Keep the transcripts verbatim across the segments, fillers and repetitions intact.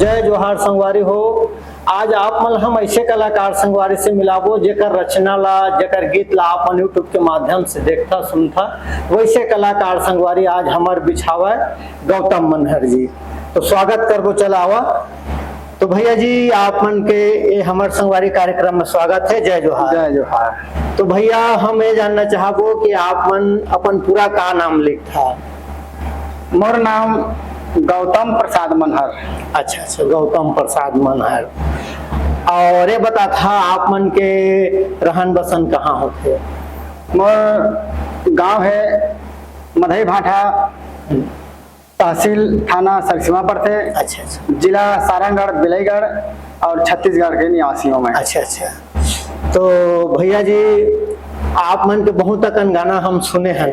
जय जोहार संगवारी हो। आज आप मन हम ऐसे कलाकार संगवारी से मिलाबो, जेकर रचना ला, जेकर गीत ला आप मन YouTube के माध्यम से देखथा, सुनथा, वैसे कलाकार संगवारी आज हमर बिछावा गौतम मनहर जी। तो स्वागत करबो, चला आवा। तो भैया जी, आप मन के ये हमर संगवारी कार्यक्रम में स्वागत है। जय जोहार। जय जोहार। तो भैया, हम ये जानना चाहबो कि आप मन अपन पूरा का नाम लिखथा? मोर नाम गौतम प्रसाद मनहर। अच्छा, अच्छा, गौतम प्रसाद मनहर। और ये बताथा, आप मन के रहन बसन कहाँ होथे? मोर गांव है मधई भाठा, तहसील थाना सरसीमा पड़थे, अच्छा, अच्छा। जिला सारंगढ़, बिलाईगढ़ और छत्तीसगढ़ के निवासी हूँ मैं। अच्छा, अच्छा। तो भैया जी, आप मन के बहुत अकन गाना हम सुने हैं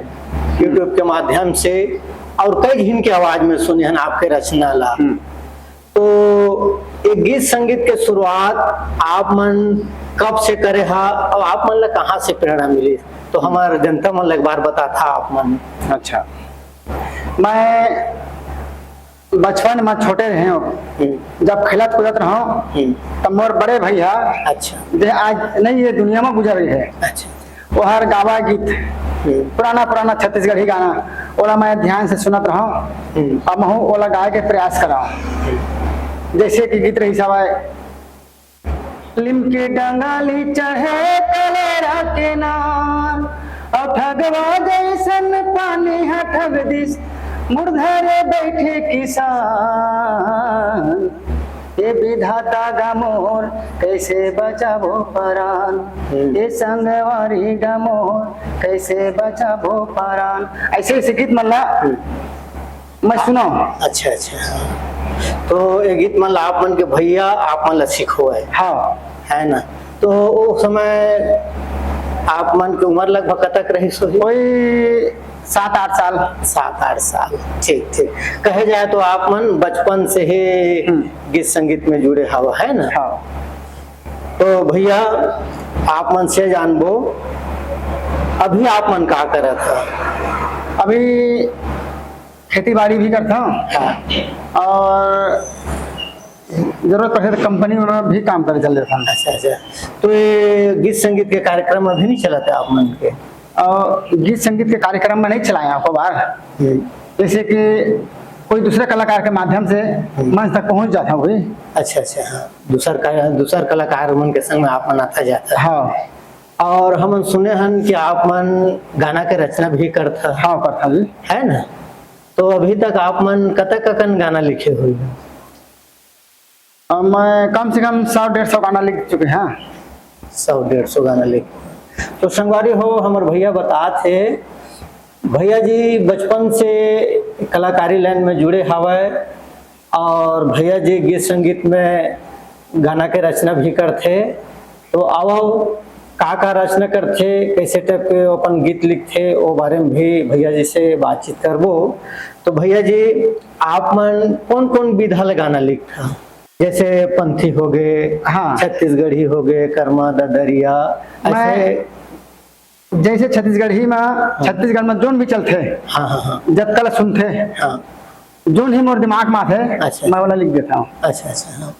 YouTube के माध्यम से, और कई झिन के आवाज में सुने हैं आपके रचना ला। हम्म। तो एक गीत संगीत के शुरुआत आप मन कब से करे हा, और आप मन ला कहाँ से प्रेरणा मिली? तो हमार जनता मन ला एक बार बताथा आप मन। अच्छा, मैं बचपन में छोटे रहे हूँ, हम्म। जब खेलत कूदत रहो, हम्म। तब मोर बड़े भैया, अच्छा। जे आज नहीं ये दुनिया में गुजर गए है, अच्छा। वो हर गावा गीत, हम्म। पुराना पुराना छत्तीसगढ़ी गाना, ओला मैं ध्यान से सुनत रहो, हम्म। अब महू ओला गाए के प्रयास करा। जैसे कि गीत रही सवाए, लिमके डंगाली चढ़े कलेरा के नार, अउ ठगवा जैसन पानी ह ठग दिस, मुड़ धरे बैठे किसान। ए विधाता गा मोर, कैसे बचाबो परान? हम्म। ए संगवारी गा मोर, कैसे बचाबो परान? ऐसे ऐसे गीत मन ला हम्म। मैं सुनाऊं। अच्छा, अच्छा। तो ये गीत मन ला आप मन के भैया आप मन ला सिखोए, हाँ। है ना? तो वो समय आप मन के उम्र लगभग कतक रहिस होही? कोई सात आठ साल। सात आठ साल, ठीक, ठीक। कहे जाए तो आप मन बचपन से ही हम्म। गीत संगीत में जुड़े हवा, है ना? हाँ। तो भैया, आप मन से जानबो, अभी आप मन का करत ह? अभी खेती बाड़ी भी करता हूँ हाँ। और जरूरत पड़े तो कंपनी में भी काम करे चल देता हूँ। अच्छा, अच्छा। तो ये गीत संगीत के कार्यक्रम अभी नहीं चलाते आप मन के? और गीत संगीत के कार्यक्रम में नहीं चलाए आपको बार, हम्म। जैसे कि कोई दूसरे कलाकार के माध्यम से हम्म। मंच तक पहुंच जाता हूँ भाई। अच्छा, अच्छा, हाँ। दूसर का, दूसर कलाकार मन के संग में आप मन आता जाता है। हाँ। और हमन सुने हन कि आप मन गाना के रचना भी करथा। हाँ, करथा जी। है ना? तो अभी तक आप मन कतक अकन गाना लिखे हुए हैं? अ, मैं कम से कम सौ डेढ़ सौ गाना लिख चुके हैं। सौ डेढ़ सौ गाना लिख। तो संगवारी हो, हमर भैया बतात हे, भैया जी बचपन से कलाकारी लाइन में जुड़े हवय और भैया जी गीत संगीत में गाना के रचना भी करथे। तो आवव, का का रचना करथे, कैसे टाइप के अपन गीत लिखथे, वो बारे में भी भैया जी से बातचीत करबो। तो भैया जी, आप मन कौन कौन विधा ले गाना लिखथा? जैसे पंथी हो गए, हाँ। छत्तीसगढ़ी हो गए, कर्मा ददरिया, मैं ऐसे जैसे छत्तीसगढ़ी में, हाँ। छत्तीसगढ़ में जोन भी चलथे, हाँ, हाँ, हाँ। जतका ला सुनथे, हाँ। जोन ही मोर दिमाग में आथे, अच्छा। मैं वाला लिख देता हूँ। अच्छा, अच्छा, हाँ।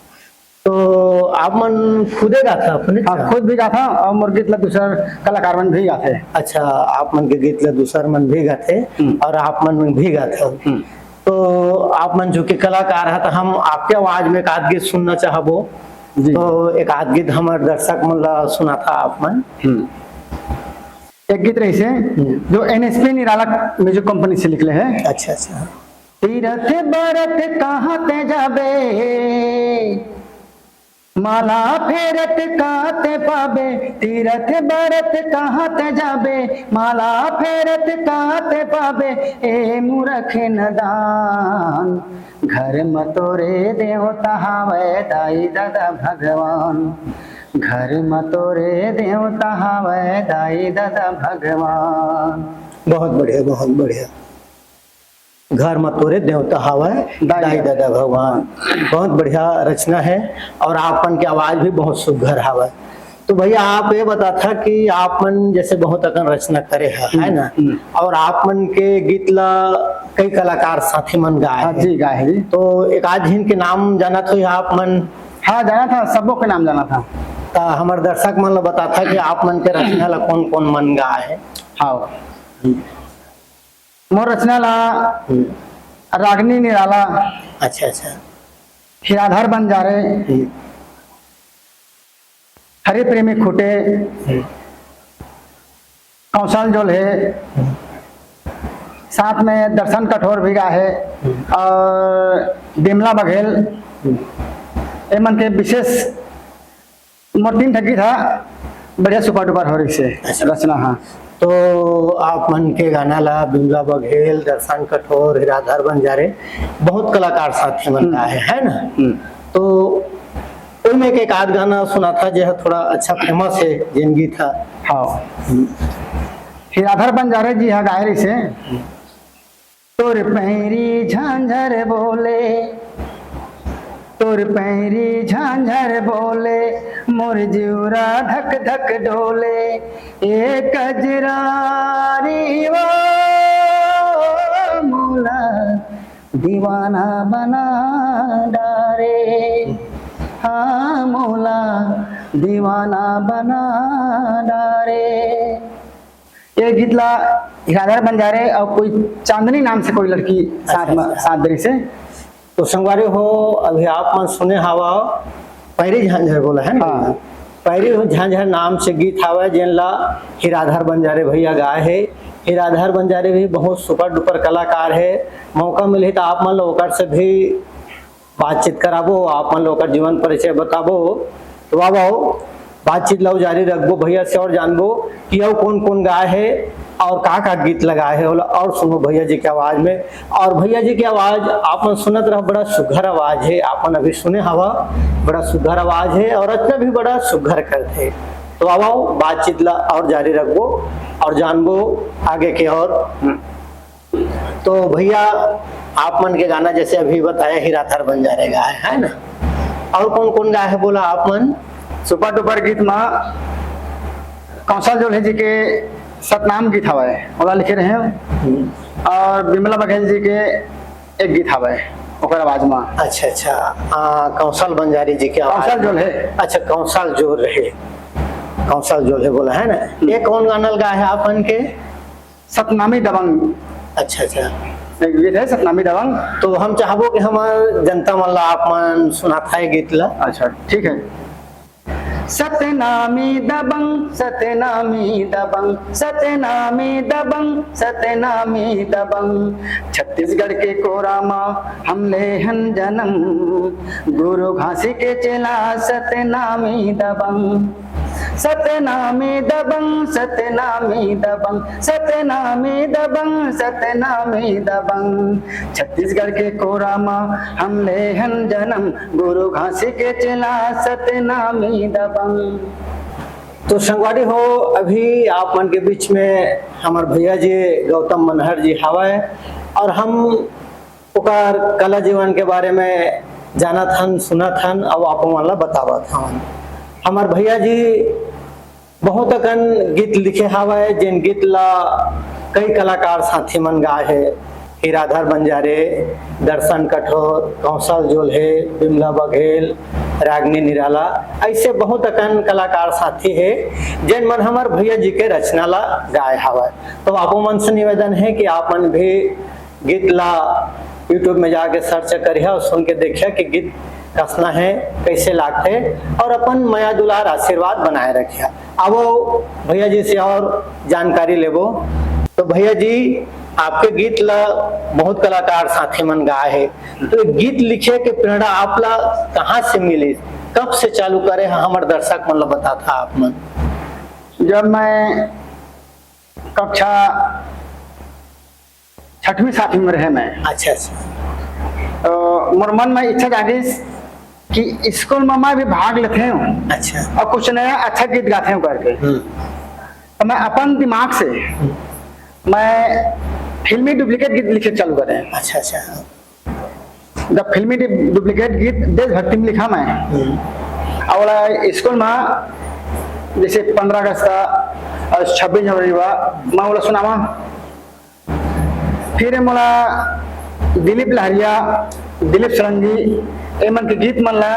तो आप मन खुदे गाथा अपने? हाँ, खुद भी गाथा और मोर गीत ला दूसर कलाकार मन भी गाथे। अच्छा, आप मन के गीत ला दूसर मन भी गाथे हम्म। और आप मन भी गाथा। हम्म। तो आप मन चूंकि कलाकार है, तो हम आपके आवाज में एक आध गीत सुनना चाहबो। जी। तो एक आध गीत हमर दर्शक मन ला सुनाथा आप मन। हम्म। एक गीत रहिसे, हम्म। जो एनएसपी निराला म्यूजिक कंपनी से निकले है। अच्छा, अच्छा। तीरथ बरत कहाँ ते जाबे, माला फेरत कहाँ ते पाबे। तीरथ बरत कहाँ ते जाबे, माला फेरत कहाँ ते पाबे। ए मूरख नदान, घर म तोरे देवता हावय दाई ददा भगवान, घर म तोरे देवता हावय दाई ददा भगवान। बहुत बढ़िया, बहुत बढ़िया। घर म तोरे देवता हावय, दाई दाई ददा। ददा भगवान। बहुत बढ़िया रचना है और आपन के आवाज भी बहुत सुघर हावय। तो भैया, आप ये बताथा कि आप मन जैसे बहुत अकन रचना करे है, हम्म, है ना? हम्म। और आप मन के गीत ला कई कलाकार साथी मन गाए हाँ हे। जी, गाए हे जी। तो एक आध झिन के नाम जानत होही आप मन? हाँ, जाना था, सबो के नाम जाना था। त हमर दर्शक मन ल बताथा कि आप मन के रचना ल कोन-कोन मन गाए हे। हाँ। मोर रचना ला हम्म। रागनी निराला, अच्छा, अच्छा। हीराधर बंजारे, हम्म। हरि प्रेमी खुटे, हम्म। कौशल जोल्हे, हम्म। साथ में दर्शन कठोर भी गा हे हम्म। और बिमला बघेल, हम्म। ये मन के विशेष मोर तीन ठा गीत हा बढ़िया super duper हो रहिसे अच्छा। रचना हा। तो आप मन के गाना ला बिमला बघेल, दर्शन कठोर, हीराधर बंजारे, बहुत कलाकार साथी मन हम्म। गाए हे, है ना? हम्म। तो ओइमे के एक आध गाना सुनाथा, जे ह थोड़ा अच्छा famous हे, जेन गीत हा। हाँ। हम्म। हीराधर बंजारे जी हा गाए रहिसे। हम्म। तोर पैरी झांझर बोले, तोर पैरी झांझर बोले, मोर जिउरा धक धक डोले। ए कजरारी वो मोला दीवाना बना डारे, हाँ मोला दीवाना बना डारे। ये गीत ला हीराधर बंजारे और कोई चांदनी नाम से कोई लड़की साथ अच्छा, में, अच्छा। साथ दे रहिसे। तो संगवारी हो, अभी आप मन सुने हवा पैरी झांझर बोला है ना? हाँ। पैरी झांझर नाम से गीत हवा, जेन ला हीराधर बंजारे भैया गाए हे। हीराधर बंजारे भी बहुत super duper कलाकार हे। मौका मिलही तो आप मन ला ओकर से भी बातचीत कराबो, आप मन ला ओकर जीवन परिचय बताबो। तो बाबा हो, बातचीत ला जारी रखबो भैया से और जानबो कि अउ कौन कौन गाए हे और का का गीत लगाए हे, ओला और सुनो भैया जी के आवाज में। और भैया जी के आवाज आप मन सुनत रहो, बड़ा सुघर आवाज हे, आप मन अभी सुने हवा, बड़ा सुघर आवाज हे और रचना भी बड़ा सुघर करथे। तो आओ बातचीत ला और जारी रखबो और जानबो आगे के और। तो भैया, आप मन के गाना जैसे अभी बताया, हीराधर बंजारे गाए, है ना, और कौन कौन गाए हे बोला आप मन? Super duper गीत मा कौशल जोल्हे जी के सतनाम गीत हवय, ओला लिखे रहे हम्म। और बिमला बघेल जी के एक गीत हवय ओकर आवाज मा। अच्छा, अच्छा। आ, कौशल बंजारे जी के आवाज कौशल मा। जोल्हे। अच्छा, कौशल जोल्हे। कौशल जोल्हे बोला है ना? हम्म। ये कौन गाना लगा है आप मन के? सतनामी दबंग। अच्छा, अच्छा। एक गीत है सतनामी दबंग। तो हम चाहबो कि हमर जनता मन ला आप मन सुनाथा ये गीत ला। अच्छा, ठीक है। सतनामी दबंग, सतनामी दबंग, सतनामी दबंग, सतनामी दबंग। छत्तीसगढ़ के कोरा मा हम ले हन जनम, गुरु घासी के चेला सतनामी दबंग। सतनामी दबंग, सतनामी दबंग, सतनामी दबंग, सतनामी दबंग। छत्तीसगढ़ के कोरा मा हम ले हन जनम, गुरु घासी के चेला सतनामी दबंग। तो संगवारी हो, अभी आप मन के बीच में हमर भैया जी गौतम मनहर जी हवय और हम ओकर कला जीवन के बारे में जानत हन, सुनत हन, अउ आप मन ला बतावत हन। हमर भैया जी बहुत अकन गीत लिखे हावय, जेन गीत ला कई कलाकार साथी मन गाए हे, हीराधर बंजारे, दर्शन कठोर, कौशल जोल्हे, बिमला बघेल, रागनी निराला, ऐसे बहुत अकन कलाकार साथी हे, जेन मन हमर भैया जी के रचना ला गाए हावय। तो आपो मन से निवेदन हे कि आप मन भी गीत ला YouTube में जाके search करिहा और सुन के देखिहा कि गीत कसना हे, कैसे लागथे और अपन मया दुलार आशीर्वाद बनाए रखिहा। आवो भैया जी से और जानकारी लेबो। तो भैया जी, आपके गीत ला बहुत कलाकार साथी मन गाए हे, तो ये गीत लिखे के प्रेरणा आप ला कहाँ से मिली, कब से चालू करे हे, हमर दर्शक मन ला बताथा आप मन। जब मैं कक्षा छठवीं सातवीं में रहे मैं। अच्छा, अच्छा। तो मोर मन में इच्छा जागिस कि स्कूल में मैं भी भाग लेते हूँ अच्छा। और कुछ नया अच्छा गीत गाते हूँ करके। हम्म। तो मैं अपन दिमाग से हम्म। मैं फिल्मी duplicate गीत लिखे चालू करे। अच्छा, अच्छा। जब फिल्मी डि-, duplicate गीत देशभक्ति में लिखा मैं, हम्म। और ओला स्कूल में जैसे पन्द्रह अगस्त का और छब्बीस जनवरी हुआ, मैं ओला सुनावा। फिर मोला दिलीप लहरिया, दिलीप सोलंकी, एमन के गीत मन ला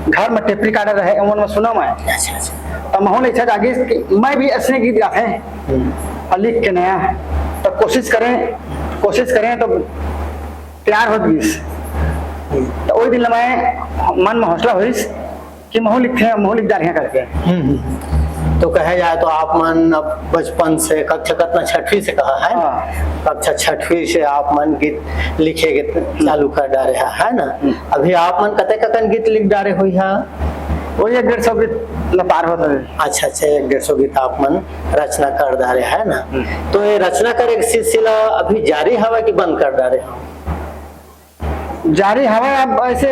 घर में टेप रिकॉर्डर रहे, ओमन में सुना मैं। अच्छा, अच्छा। त महूं ला इच्छा जागिस कि मैं भी ऐसने गीत गाथे हम्म। और लिख के नया, त कोशिश करें, कोशिश करें तो तैयार होत गिस। हम्म। त ओही दिन ला मैं मन में हौसला होइस कि महूं लिखे, महूं लिख डारिहा करके। हम्म, हम्म। तो कहे जाए तो आप मन अब बचपन से, कक्षा कतना, छठवीं से कहा है ना? हाँ। कक्षा छठवीं से आप मन गीत लिखे के हम्म। चालू कर डारे है, है ना? हम्म। अभी आप मन कतेक अकन गीत लिख डारे होइहा? वही एक डेढ़ सौ गीत ला पार होत है। अच्छा, अच्छा, एक डेढ़ सौ गीत आप मन रचना कर डारे है ना? हम्म। तो ये रचना करे के सिलसिला अभी जारी हवय कि बंद कर डारे हो? जारी हवय, अब ऐसे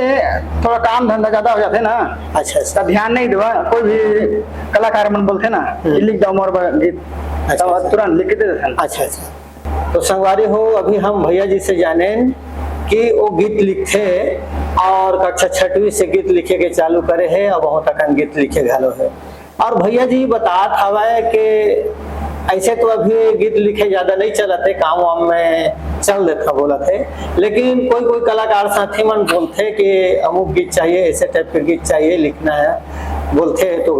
थोड़ा काम धंधा ज्यादा हो जाथे ना, अच्छा, अच्छा। त ध्यान नहीं देवा। कोई भी कलाकार मन बोलथे ना हम्म। कि लिख दो मोर बर गीत, अच्छा, तब अच्छा। तुरंत लिख के दे देथन। अच्छा, अच्छा। तो संगवारी हो, अभी हम भैया जी से जानेन कि वो गीत लिखथे और कक्षा छठवीं से गीत लिखे के चालू करे हे और बहुत अकन गीत लिखे घलो हे। और भैया जी बतात हवय कि ऐसे तो अभी गीत लिखे ज्यादा नहीं चलत हे, काम वाम में चल देत हे बोलत हे, लेकिन कोई कोई कलाकार साथी मन बोलथे कि अमुक गीत चाहिए, ऐसे टाइप के गीत चाहिए, लिखना है, बोलथे तो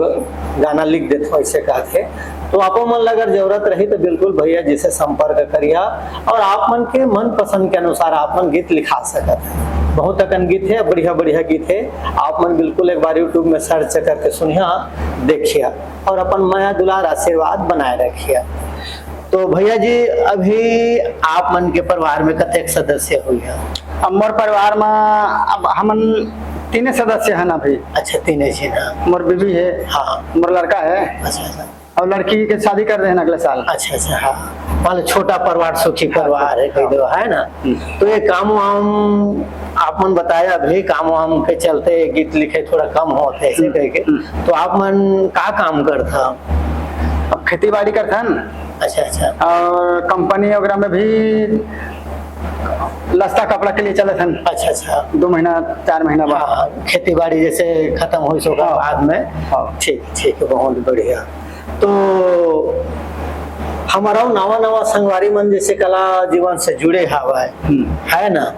गाना लिख देत हो, ऐसे कहथे। तो आपो मन ला अगर जरूरत रही तो बिल्कुल भैया जी से संपर्क करिहा और आप मन के मनपसंद के अनुसार आप मन गीत लिखा सकत हे। बहुत अकन गीत हे, बढ़िया बढ़िया गीत हे, आप मन बिल्कुल एक बार YouTube में सर्च करके सुनिहा, देखिहा और अपन मया दुलार आशीर्वाद बनाए रखिहा। तो भैया जी, अभी आप मन के परिवार में कतेक सदस्य होइहा? अब मोर परिवार में अब हमन तीने सदस्य हन अभी। अच्छा, तीने झिन, हाँ। मोर बीबी हे, हाँ। मोर लड़का हे, अच्छा, अच्छा। और लड़की के शादी कर देहन अगले साल। अच्छा, अच्छा, हाँ। मतलब छोटा परिवार, सुखी हाँ, परिवार हे, हाँ। कह दो, है ना? हम्म। तो ये काम वाम आप मन बताया, अभी काम वाम के चलते गीत लिखे थोड़ा कम होथे, ऐसे हम्म, कह के। हम्म। तो आप मन का काम करथा? अब खेती बाड़ी करथन। अच्छा, अच्छा। और कंपनी वगैरह में भी लस्ता कपड़ा के लिए चलत हन। अच्छा, अच्छा। दो महीना, चार महीना बाद। हाँ, खेती बाड़ी जैसे खत्म होइस ओकर हाँ। बाद में। हाँ। ठीक, ठीक है, बहुत बढ़िया। तो हमर अउ नवा नवा संगवारी मन जैसे कला जीवन से जुड़े हवय, हम्म। है ना?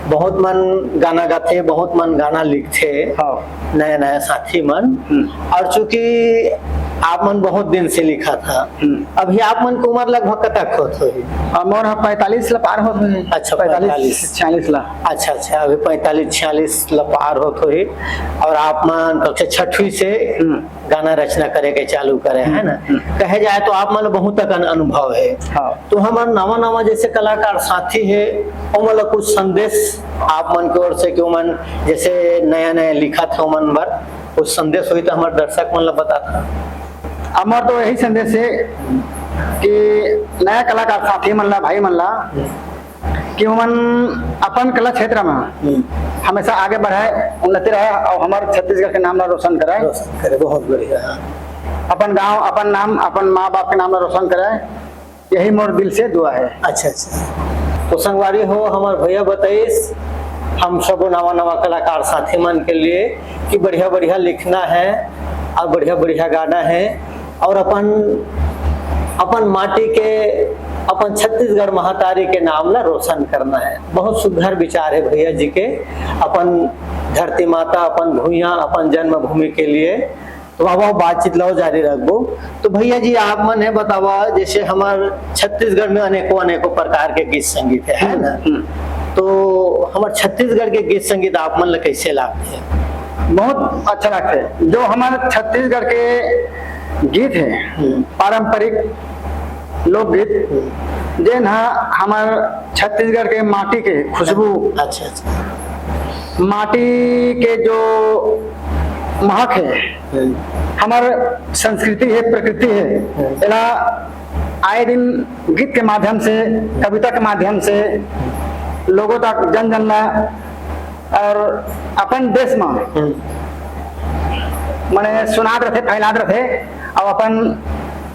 बहुत मन गाना गाथे, बहुत मन गाना लिखथे, हाँ। नया नया साथी मन। हम्म। और चूंकि आप मन बहुत दिन से लिखा था, हम्म। अभी आप मन के उम्र लगभग कतक होत होही? आ, मोर ह पैंतालीस ला पार होत होही। अच्छा, पैंतालीस, पैंतालीस। छियालीस ला। अच्छा, अच्छा, अभी पैंतालीस छियालीस ला पार होत होही। और आप मन कक्षा छठवीं से हम्म। गाना रचना करे के चालू करे, है ना? हम्म। कहे जाए तो आप मन ल बहुत अकन अनुभव हे। हाँ। तो हमर नवा नवा जैसे कलाकार साथी हे, ओमन ल कुछ संदेश आप मन के ओर से, कि ओमन जैसे नया नया लिखत हे, ओमन बर कुछ संदेश होही तो हमर दर्शक मन ल बताता। हमर तो यही संदेश हे कि नया कलाकार साथी मन ला, भाई मन ला, कि ओमन अपन कला क्षेत्र में हम्म। हमेशा आगे बढ़े, उन्नति रहे और हमर छत्तीसगढ़ के नाम ला रोशन करे। रोशन करे, बहुत बढ़िया। अपन गांव, अपन नाम, अपन माँ बाप के नाम ला रोशन करे, यही मोर दिल से दुआ हे। अच्छा, अच्छा। तो संगवारी हो, हमर भैया बताइस, हम सबो नवा नवा कलाकार साथी मन के लिए कि बढ़िया बढ़िया लिखना हे और बढ़िया बढ़िया गाना हे और अपन, अपन माटी के, अपन छत्तीसगढ़ महतारी के नाम ला रोशन करना हे। बहुत सुघर विचार हे भैया जी के, अपन धरती माता, अपन भुइयां, अपन जन्मभूमि के लिए। तो बाबा, बातचीत ला जारी रखबो। तो भैया जी, आप मन हे बतावा, जैसे हमर छत्तीसगढ़ में अनेकों अनेकों प्रकार के गीत संगीत हे, है ना? हम्म। तो हमर छत्तीसगढ़ के गीत संगीत आप मन ला कैसे लागथे? बहुत अच्छा लागथे। जो हमर छत्तीसगढ़ के गीत हे, हम्म। पारंपरिक लोकगीत, हम्म। जेन ह हमर छत्तीसगढ़ के माटी के खुशबू, अच्छा, अच्छा। माटी के जो महक हे, हम्म। हमर संस्कृति हे, प्रकृति हे, हम्म। एला आए दिन गीत के माध्यम से, कविता के माध्यम से लोगों तक, जन जन ला और अपन देश में हम्म। माने सुनात रथे, फैलात रथे और अपन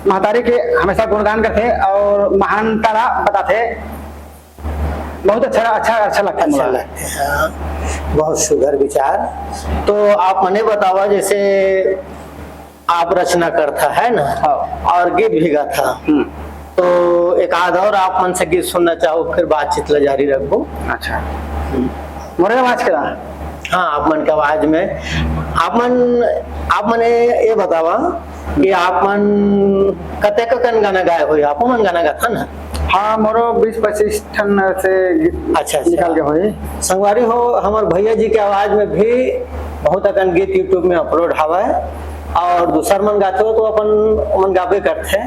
महतारी के हमेशा गुणगान करथे और महानता ला बताथे। बहुत अच्छा, अच्छा, अच्छा लगता है अच्छा मुझे। लगता है, हाँ। बहुत सुघर विचार। तो आप मने बतावा, जैसे आप रचना करता है ना, हाँ। और गीत भी गाता, हम्म। तो ये का और आप मन से गीत सुनना चाहूँ, फिर बातचीत ला जारी रखबो। अच्छा, मोरे आवाज के ला? हाँ, आप मन के आवाज में। आप मन, आप मन ये, ये बतावा कि आप मन कतेक कन गाना गाए होही? आप मन गाना गाथन ना? हाँ, मोरो बीस पच्चीस ठन से गीत अच्छा, अच्छा। निकल के होही। संगवारी हो, हमर भैया जी के आवाज में भी बहुत अकन गीत YouTube में upload हवय, और दूसर मन गाथे हो तो अपन, मन गाबे करथे,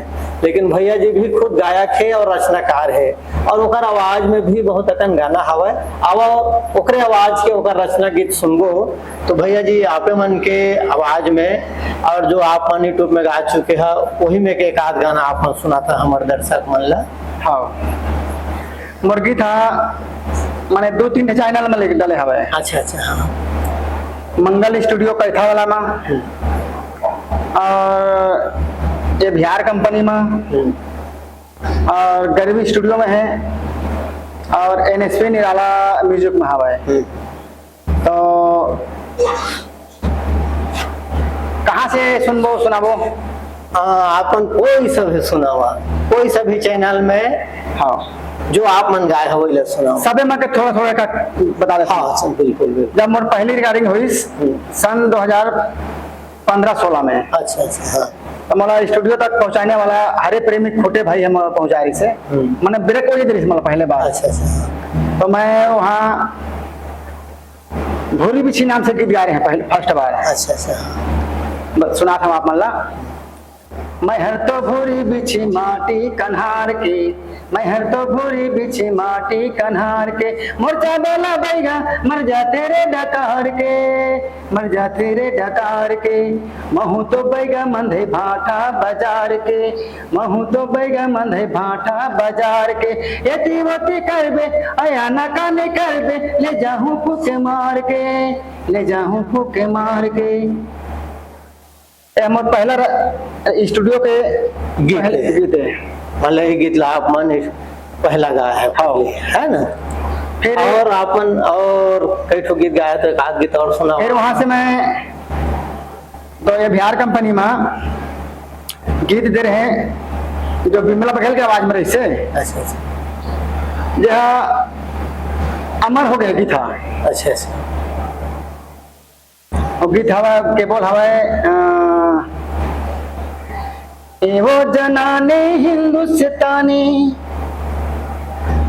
लेकिन भैया जी भी खुद गायक हे और रचनाकार हे, और ओकर आवाज में भी बहुत अकन गाना हवय। अब ओकरे आवाज के ओकर रचना गीत सुनबो, तो भैया जी, आपे मन के आवाज में और जो आप मन YouTube में गा चुके ह, वही में के एक आध गाना आप मन सुनाता हमर दर्शक मन ला। हाँ, मोर गीत हा, माने दो तीन ठे चैनल में लेके डाले हवे। अच्छा, अच्छा, हाँ। मंगल स्टूडियो कैथा वाला मा, हम्म। और ये बिहार कंपनी मा, हम्म। और गरीबी स्टूडियो में है, और एनएसपी निराला म्यूजिक में हवे। हम्म। तो कहाँ से सुनबो, सुनाबो? हाँ, आपन कोई सा भी सुनावा, कोई सा भी चैनल में। हाँ। जो आप मन गाए हो, वही ला सुनाओ। सबे मन के थोड़ा थोड़ा का बता देते हैं। हाँ, सब बिल्कुल, बिल्कुल। जब मोर पहली रिकॉर्डिंग हुई हम्म। सन दो हज़ार पन्द्रह सोलह में, अच्छा, अच्छा, हाँ। तो मोला स्टूडियो तक पहुँचाने वाला हरे प्रेमी खोटे भाई हम पहुँचा रही से। हम्म। मैंने ब्रेक वही दृश्य मतलब पहले बार। अच्छा, अच्छा, हाँ। तो मैं वहाँ भूरी बिछी नाम से गीत गा रहे हैं पहले, फर्स्ट बार। अच्छा, अच्छा। बस सुना था आप मन ला। मैं हर तो भूरी बिछी माटी कन्हार के, मैं हर तो भूरी बिछी माटी कन्हार के, मोर जाबेला बैगा मर जाते रे डकार के, मर जाते रे डकार के, महू तो बैगा मंधे भाटा बाजार के, महू तो बैगा मंधे भाटा बाजार के, एती ओती करबे, अया ना काने करबे, ले जाहूँ फूके मार के, ले जाहूँ फूके मार के। ये मोर पहला र-, स्टूडियो के गीत पहले है। गीत है। मतलब ये गीत ला आप मन पहला गाया है, हाँ। पहले, है ना? फिर और आपन और कई ठो गीत गाया, तो एक आध गीत और सुनाओ। फिर वहाँ से मैं तो ये बिहार कंपनी में गीत दे रहे हैं, जो बिमला बघेल के आवाज में रहिसे। अच्छा, अच्छा। यह अमर हो गया गीत था। अच्छा, अच्छा। और गीत हवा के बोल हवा है, अ, ए वो जनानी हिंदुस्तानी,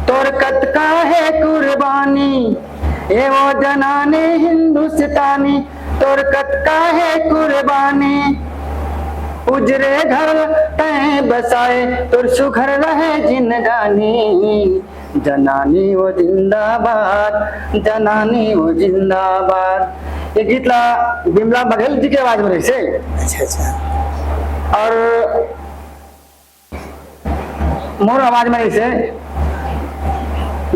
तोर कतका है कुर्बानी। ए वो जनानी हिंदुस्तानी, तोर कतका है कुर्बानी। उजरे घर तय बसाए, तोर सुघर रहे जिंदगानी। जनानी वो जिंदाबाद, जनानी वो जिंदाबाद। ये गीत ला बिमला बघेल जी के आवाज में रहिसे। अच्छा, अच्छा। और मोर आवाज में रहिसे,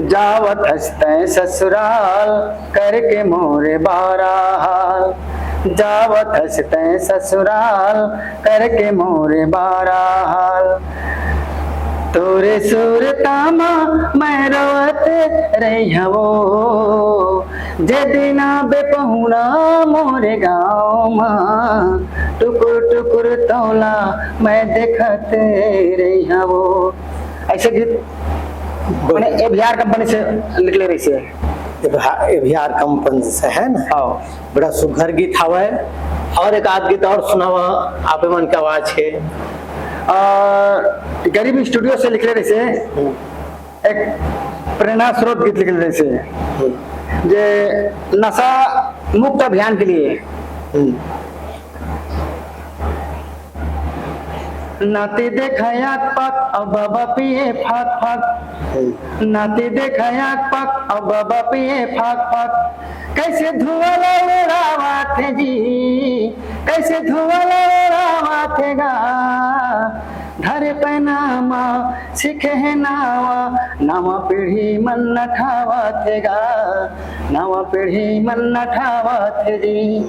जावत हस तैं ससुराल, करके मोरे बारा हाल। जावत हस तैं ससुराल, करके मोरे बारा हाल। तोरे सुरता मा मैं रोवत रही हवो, जे दिन आबे पहुना मोरे गाँव मा, टुकुर टुकुर तोला मैं देखत रही हवो। ऐसे गीत मैंने एवीआर कंपनी से निकले रहिसे। एवीआर कंपनी से, है ना? हाँ। बड़ा सुघर गीत हवय। और एक आध गीत और सुनावा, आपे मन के आवाज के। आ, गरीब स्टूडियो से निकले रहिसे। हम्म। एक प्रेरणा स्रोत गीत निकले रहिसे। हम्म। जे नशा मुक्त अभियान के लिए। हम्म। नाती देखा आँख पाक, अब बाबा पिए फाक फाक। हम्म। नाती देखा आँख पाक, अब बाबा पिए फाक फाक। कैसे धुआं ला उड़ावा थे जी, कैसे धुआं ला उड़ावा थे गा। धरे पैनामा सीखे है नावा, नावा पीढ़ी मन न ठावा थे गा, नावा पीढ़ी मन न ठावा थे जी।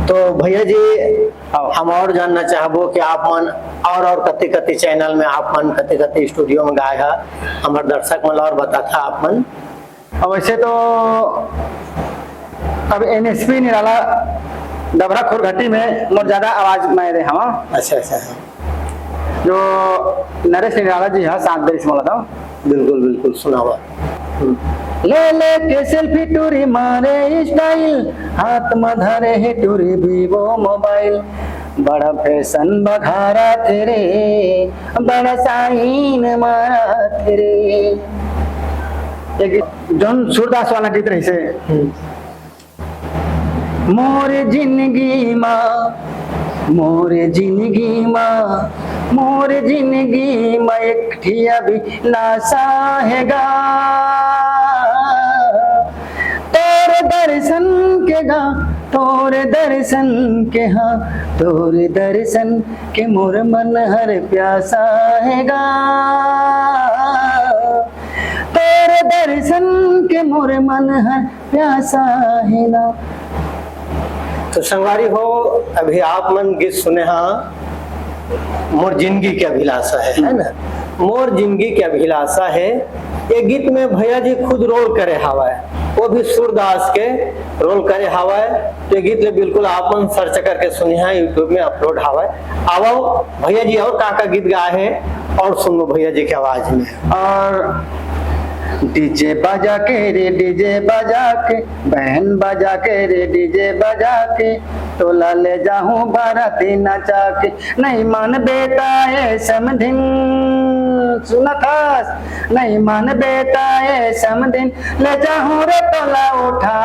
तो भैया जी, हाँ। हम और जानना चाहबो कि आप मन और, और कति कति चैनल में आप मन कति कति स्टूडियो में गाए हा, हमर दर्शक मन ला और बताथा आप मन। अब वैसे तो अब एनएसपी निराला डबरा खोरघाटी में मोर ज्यादा आवाज मैं दे हवा। अच्छा, अच्छा। जो नरेश निराला जी ह, साथ दे रिहिस मोला तो। बिल्कुल, बिल्कुल, सुनावा। ले ले के सेल्फी टूरी मारे स्टाइल, हाथ में धरे हे टूरी वीवो मोबाइल। बड़ा फैशन बघारा थे रे, बड़ा साइन मारा थे रे। एक जौन सूरदास वाला गीत रहिसे, मोर जिंदगी मा, मोर जिंदगी मा, मोर जिंदगी मा एक ठी अभिलाषा हे गा। तोर दर्शन के गा, तोर दर्शन के, हाँ, तोर दर्शन के मोर मन हर प्यासा हे गा। तोर दर्शन के मोर मन हर प्यासा हे ना। तो संगवारी हो, अभी आप मन गीत सुने हा मोर जिंदगी के अभिलाषा हे, है ना? मोर जिंदगी के अभिलाषा हे। ये गीत में भैया जी खुद रोल करे हावय, वो भी सूरदास के रोल करे हावय। तो ये गीत ले बिल्कुल आप मन सर्च करके सुनिहा, YouTube में अपलोड हावय। आवो भैया जी और का का गीत गाए हे और सुनो भैया जी के आवाज में। और डीजे बजा के रे, डीजे बजा के, बैंड बजा के रे, डीजे बजा के, तोला ले जाहूं बाराती नचा के। नहीं मानबे त ए समधिन, सुनत हस? नहीं मानबे त ए समधिन, ले जाहूं रे तोला उठा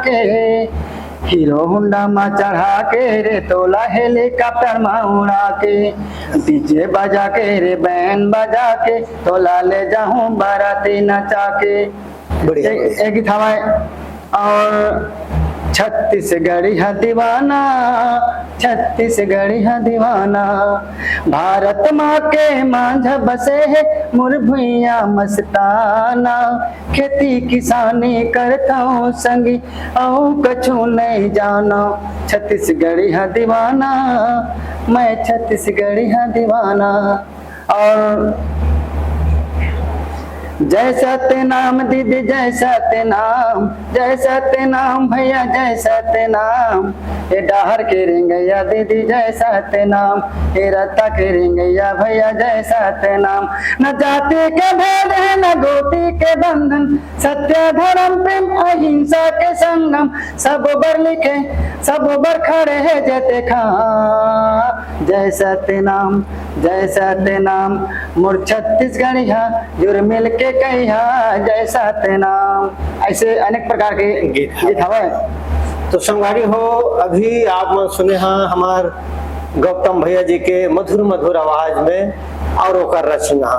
के। हीरो होंडा मा चढ़ा के रे तोला, हेलीकॉप्टर मा उड़ा के। डीजे बजा के रे, बैंड बजा के, तोला ले जाहूं बाराती नचा के। बढ़िया। ए, ए गीत हवय। और छत्तीसगढ़िया दीवाना, छत्तीसगढ़िया दीवाना, भारत माँ के माझ बसे हे मोर भुइयां मस्ताना। खेती किसानी करथंव संगी, अउ कछु नइ जानंव। छत्तीसगढ़िया दीवाना, मैं छत्तीसगढ़िया दीवाना। और जय सत्यनाम दीदी, जय सत्यनाम, जय सत्यनाम भैया, जय सत्यनाम। ए डहर के रेंगइया दीदी, जय सत्यनाम। ए रत्ता के रेंगइया भैया, जय सत्यनाम। न जाति के भेद हे, न गोती के बंधन, सत्य धर्म प्रेम अहिंसा के संगम। सब बर लिखे, सब बर खड़े हे जेते खा। जय सत्यनाम, जय सत्यनाम, मोर छत्तीसगढ़िया, जुर मिल के कहिया, जय सत्यनाम। ऐसे अनेक प्रकार के गीत। गीत हवय। तो संगवारी हो, अभी आप मन सुने हा हमार गौतम भैया जी के मधुर मधुर आवाज में और ओकर रचना।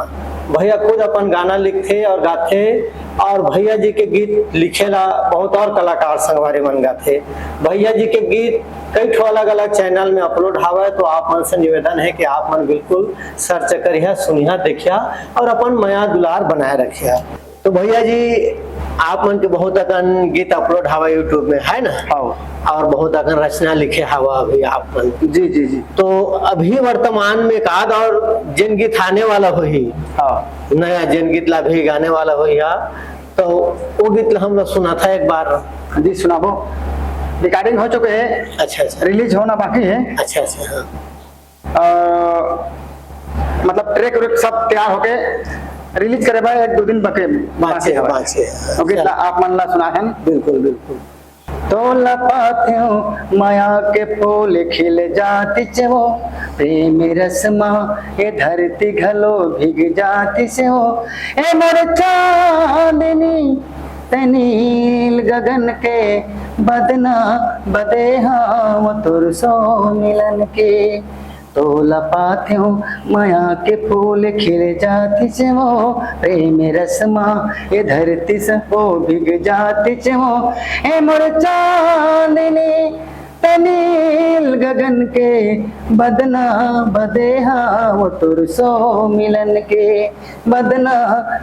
भैया खुद अपन गाना लिखथे और गाथे, और भैया जी के गीत लिखेला बहुत और कलाकार संगवारी मन गाथे। भैया जी के गीत कई ठो अलग-अलग चैनल में अपलोड हावय, तो आप मन से निवेदन हे कि आप मन बिल्कुल सर्च करिहा, सुनिहा, देखिहा और अपन मया दुलार बनाए रखिहा। तो भैया जी, आप मन के बहुत अकन गीत अपलोड हावय YouTube में, है ना? हाँ। और बहुत अकन रचना लिखे हावय अभी आप मन। जी, जी, जी। तो अभी वर्तमान में एक आध और जेन गीत आने वाला होही, हाँ। नया जेन गीत ला भी गाने वाला होही, हाँ, तो वो गीत ला हम लोग सुनाथा एक बार। जी, सुनाबो। रिकॉर्डिंग हो चुके हे। अच्छा, अच्छा। रिलीज होना बाकी हे। अच्छा, अच्छा, हाँ। अ, मतलब ट्रैक व्रैक सब तैयार होके रिलीज करे बर एक दो दिन बके, बाकी हे, हवय। बाकी हे। ओके, चल। ला आप मन ला सुनाथन। बिल्कुल, बिल्कुल। तोला पाथेंव मया के फूल खिल जातिस वो, प्रेम रस मा ये धरती घलो भीग जातिस वो। ए मोर चांदनी, ते नील गगन के बदना बदे हंव तोर सो मिलन के। तोला पाथेंव मया के फूल खिल जातिस वो, प्रेम रस मा ये धरतिस वो भीग जातिस वो। ए मोर चांदनी, ते नील गगन के बदना बदे हंव तोर सो मिलन के, बदना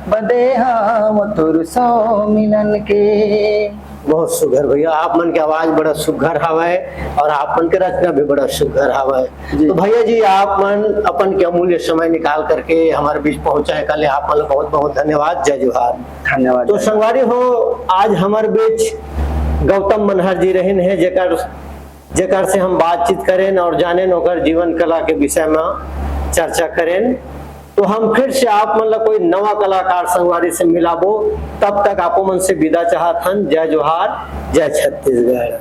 बदे हंव तोर सो मिलन के। बहुत सुघर भैया, आप मन के आवाज बड़ा सुघर हावय और आप मन के रचना भी बड़ा सुघर हावय। जी। तो भैया जी, आप मन अपन के अमूल्य समय निकाल करके हमारे बीच पहुंचाए के लिए आप मन ला बहुत बहुत धन्यवाद। जय जोहार। धन्यवाद। तो संगवारी हो, आज हमारे बीच गौतम मनहर जी रहिन हे, जेकर, जेकर से हम बातचीत करेन और जानेन ओकर जीवन कला के विषय में। चर्चा करेन। तो हम फिर से आप मन ला कोई नवा कलाकार संगवारी से मिलाबो। तब तक आपो मन से विदा चाहत हन। जय जोहार, जय छत्तीसगढ़।